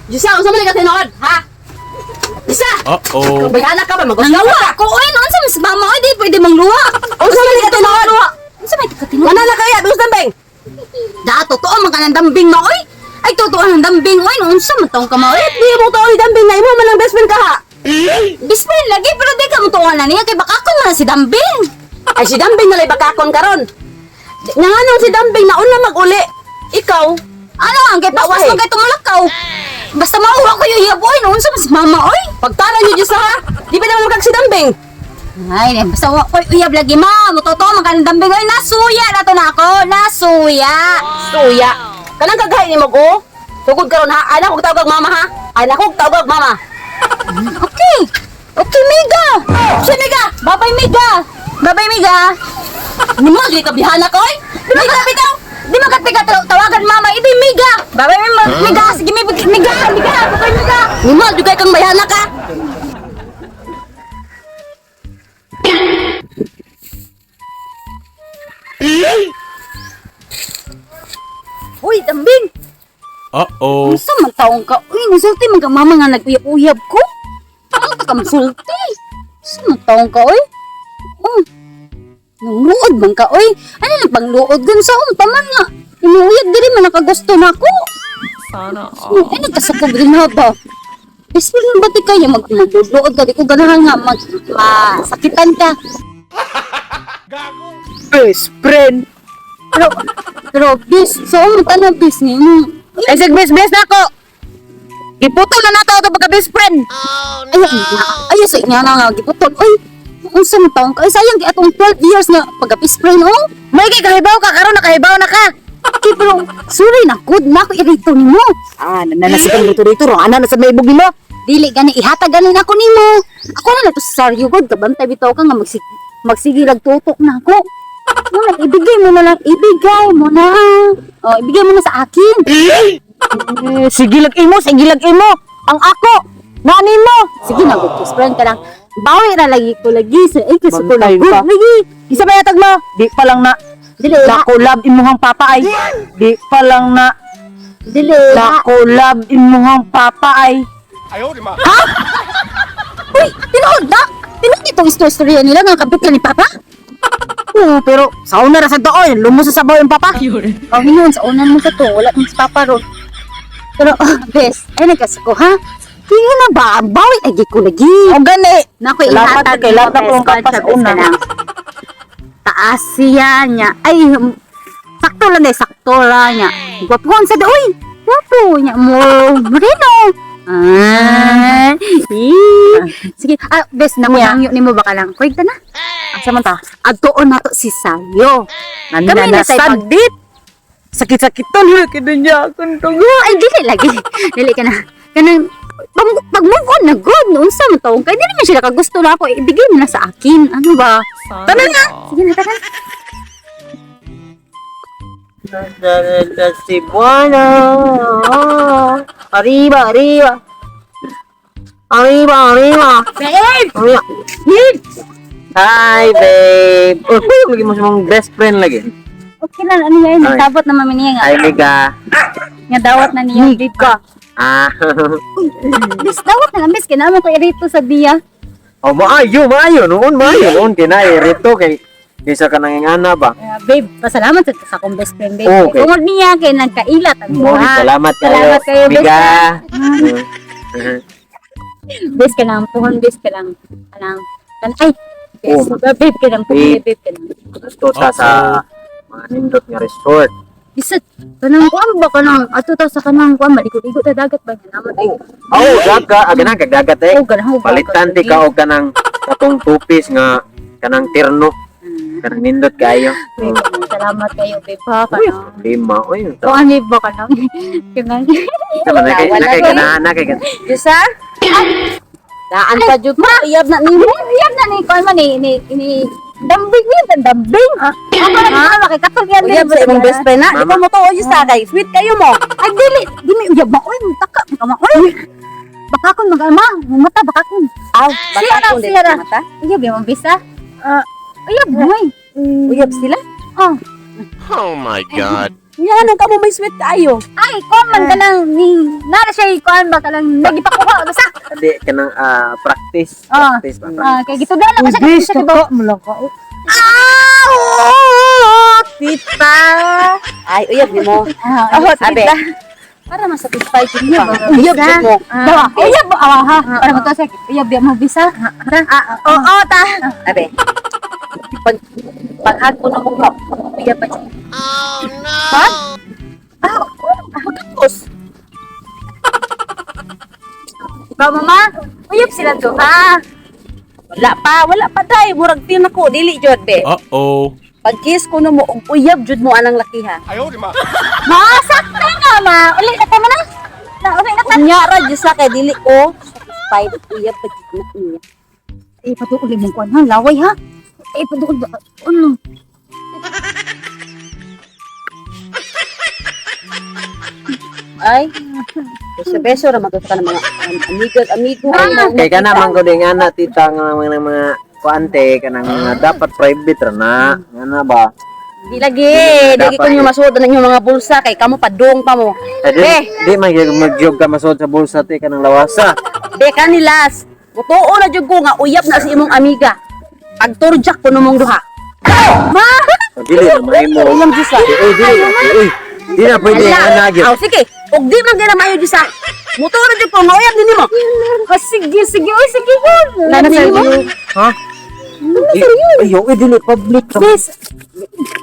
Diyos, unsa man ka tinuod, ha? Isa! Uh-oh. Bayana ka ba magusto? Nangluwa ako oy, noon sa mas mama oy, di pwede mangluwa. Unsa man ka tinuod? Unsa may katinuod? Wala na kaya, bilis dambing. Da totoo man ka ng dambing ma oy. Ay totoo ang dambing oy, noon sa man taong ka ma oy. Di mo to ni dambing na imo man ang best friend ka ha. Best friend lagi pero di ka mo tuwa na niya kay baka ako man si dambing. Ay si dambing na lay bakakon karon. Nanganong si dambing na una mag-uli. Ikaw, Ano ang kay pawas Nawahe. man kay tumulakaw. Basta mauwa ko yung iyab oy, noon sa mas mama oy. Pagtara niyo Diyos ha. Di ba naman kag si dambing? Ay, basta wa ko uyab lagi ma, totoo man ka ng dambing oy, nasuya na to na ako, nasuya. Suya. Kanang kaghay ni mo ko. Sugod karon ha. Ay na kog tawag mama ha. Ay na kog tawag mama. Okay. Okay, Miga. Si Miga. Bye-bye, Miga. Bye-bye, Miga. Nimo di ka bihana ko oy. Di ba bitaw? Di ba katika tawagan mama? Idi Miga. Bye-bye, Miga. Sige, Miga. Miga, Miga. Bye-bye, Miga. Nimo dugay kang bayana ka. Uy, dambing. Uh-oh. Unsa man taong ka? Uy, nasulti man ka mama nga nag-uyab-uyab ko. Ano ka masulti? Unsa man taong ka, uy? Oh. Nangluod man ka, uy. Ano na pangluod gun sa unta man nga. Inuuyab diri man nakagusto na ako. Sana all. Ay, nagkasakog rin na ba? Best friend ba di kaya magluod ka? Di ko ganahan nga masakitan ka. Best friend. Pero, bis, so, ang tanong bis ni mo. Ay, sig best best na ako. Giputol na nato ato pagka best friend. Ay, ay, ay, sa inyo na nga, giputol. Ay, unsa man taong ka? Ay, sayang kay atong 12 years nga pagka-best friend, oh. May kay kahibaw ka karon nakahibaw na ka. Okay, pero, sorry na, good na ako irito nimo. Ah, nanasikan dito dito ro. Ana na sa may ibog nimo. Dili gani ihatag gani na ako nimo. Ako na lang to sa Saryo god, kabantay bitaw ka nga magsigilag tutok na ako. Ano lang, ibigay mo na lang, ibigay mo na. Oh, ibigay mo na sa akin. Eh, sige lag imo, sige lag imo. Ang ako, nani mo. Sige na, good best friend ka lang. Bawi ra lagi ko lagi sa ay kasi ko Bantay lang good ka. lagi. Isa ba yatag mo? Di pa lang na. Dili na, Nakulab imuhang papa ay. Di pa lang na. dili na. Nakulab imuhang papa ay. Uy, tinuod na. Tinuod itong istorya nila nga kabit ka ni Papa. Oo, pero sa una ra sa doon, lumos sa sabaw yung papa. Oh, yun, sa unan mo sa to, wala kang si Papa ron. Pero, oh, bes, ay nagkasuko ha. Kaya na ba, ang bawi lagi ko lagi. O gani. Naku, Lapat ihatag kay mo, lapat bes, kung kapas bes, una. ka lang. Taas siya niya. Ay, sakto lang eh, sakto lang niya. Gwapuhan sa uy, gwapo niya mo, moreno. Ah, eh. Sige, ah, bes, naku, ni mo baka lang. Kuwag na. Asa man ta? Adtoon na to si Sayo. Kami na sa Nananasad dit. Sakit-sakiton ha kidunya akong tungo. Ay, dili lagi. Dili ka na. Kanang, pag move on na good, noon sa man taong kay, di naman sila kagusto na ako, ibigay mo na sa akin. Ano ba? Sana Tara na. all. Sige na, tara. Cebuana. Arriba, arriba. Arriba, arriba. Babe! Arriba. Babe! Hi, babe! Oh, kuya, lagi mo sa mong best friend lagi. Okay lang, ano yan? Ay. Sabot naman niya nga. Hi, Mika. Nga dawat na niya. Mika. Ah. Bis, dawat na lang, bis. Kailangan ko irito sa diya. Oh, maayo, maayo. Noon, maayo. Noon, kinay, rito kay kaysa ka nang ingana ba? Babe, pasalamat sa akong best friend, babe. Okay. Tungod niya, kay nagkailat. Ang Mo, buha. salamat kayo. Salamat kayo, best. Mika. Bes ka lang, puhon bes ka lang. Kanang, kan, ay, bes, Oh. babe ka lang, puhon Babe. babe ka lang. Gusto ta sa mga nindot nga resort. Bisat, kanang kuan ba kanang, ato ta sa kanang kuan, malikot-ikot ta dagat ba nga naman ay. Oh, daga, aga na kag dagat eh. Oh, ganahan ko. Palitan ti ka og kanang katong tupis nga kanang terno, kanang nindot kayo. Babe, salamat kayo, babe, ha, kanang. Lima, oy. Kuan babe ba kanang? Kanang. Sama na kay na kay ganahan na kay ganahan. Diyos ha? Daan pa jud mo, iyab na nimo. Uyab na ni kuan man ni dambing ni dambing. Ako na ni makikatog yan. Uyab sa imong best friend na. Di pa mo to Diyos ha kay sweet kayo mo. Ay dili, di mi uyab ma oy, taka ka ma oy. Baka kon mag-ama, mata baka kon. Aw, Siya baka kung siya ra. mata. Uyab yung bisa. Ah, uyab mo. Uyab sila. Oh. Oh my God. Nga nang kamo may sweat kaayo. Ay, kuan man ka lang ni nara siya kuan ba ka lang nagipakuha basta. Adi kanang practice. Ah. Practice ba? Ah, kay gitudlo na ko Uy, siya bis, siya kaka, malaka. Ah, oo, tita. Ay, uyab ni mo. Ah, Abe. Para masatisfy jud ka. Uyab jud mo. Dawa, uyab mo awa ha. Para mo to sa uyab di mo bisa. Ah, oo ta. Abe. Pag paghag ko na mong ka, uyab pa jud. Oh no. Ha? Ah, pagkatapos. Ba mama, uyab sila to ha. Wala pa day, murag tin ako, dili jud be. Uh-oh. Pag kiss ko na mo, og uyab jud mo anang lakiha. Ma, sakto nga ma. Uli na ta mo na. Na, uli na ta. Unya ra jud sa kay dili ko satisfied uyab pa jud na niya. Eh, patuloy mong kuan ha, laway ha. Eh, patuloy ba? Ano? Ay. Beso-beso ra magud ka ng mga amigo amigo. Kay kana man ko ding ana tita nga mga kuante kanang mga dapat private ra na. Nga ba? Di lagi, di ko nyo masuod ang inyong mga bulsa kay kamo padung pa mo. Eh, di, Be, di man gyud magyog ka masuod sa bulsa te kanang lawasa. be kanilas. Mutuo na jud ko nga uyab na si imong amiga. Pagturjak ko numong duha. Ma! So, dili na mahimo. Uyab jud sa. Uy, dili na. Uy, di na pwede Ala. ana gyud. Aw, sige. Ug di man gina maayo jud sa. Mutuo na jud ko nga uyab nimo. Oh, sige, sige. Uy, sige yun. Uyab nimo. Ha? Ay, uy, dili public. Sis,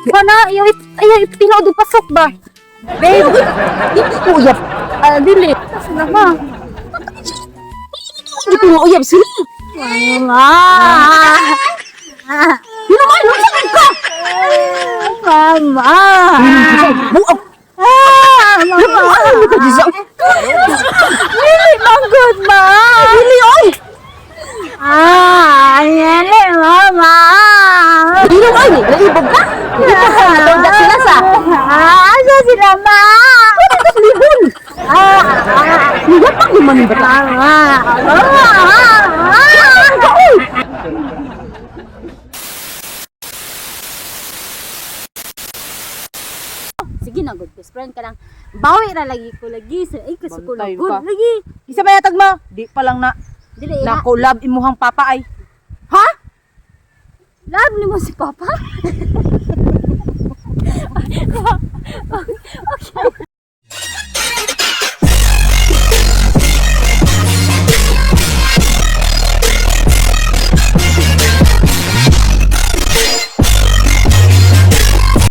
Pana, ayaw, ayaw, ipinood og pasok ba? Babe, di ko uyab. Ah, dili. Sila ma. Di ko nga uyab sila. Mama. Dili man, unsa ka? Mama. Buag. Ah, mama. Dili, manggod ma. Dili oy. Ah, dili, mama. Dili oy, naibog ka. Turjak sila sa. Ah, asa sila ma? Libon. Ah, ah, Niyapang naman ba? mama. Ah, ah. Sige na, good best friend ka lang. Bawi ra lagi ko lagi. Sa ay kasi ko Bantay good ka. lagi. Isa ba yatag mo? Di pa lang na Dili ha. nakulab imuhang papa ay. Ha? Love ni mo si Papa. Okay